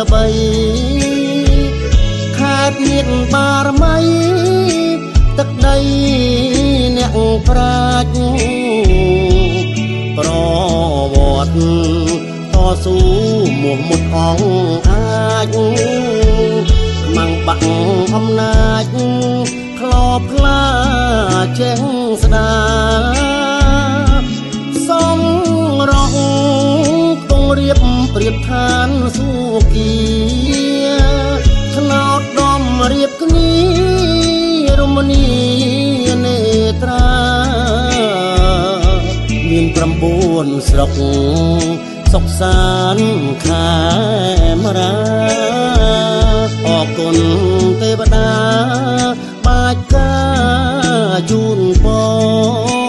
ល្បី ខេត្តមានបារមី ទឹកដីអ្នកប្រាជ្ញ ប្រវត្តិតស៊ូមោះមុតអង្គអាច ខ្មាំងបាក់អំណាច ក្លោផ្លាចេះស្ដា សំរងគងរៀបប្រៀបឋានសួគី ថ្នោតដំរៀបគ្នារមនីនេត្រា មាន9ស្រុកសុកសានខេមរា អរគុណទេវតាបាច់ការជូនពរ។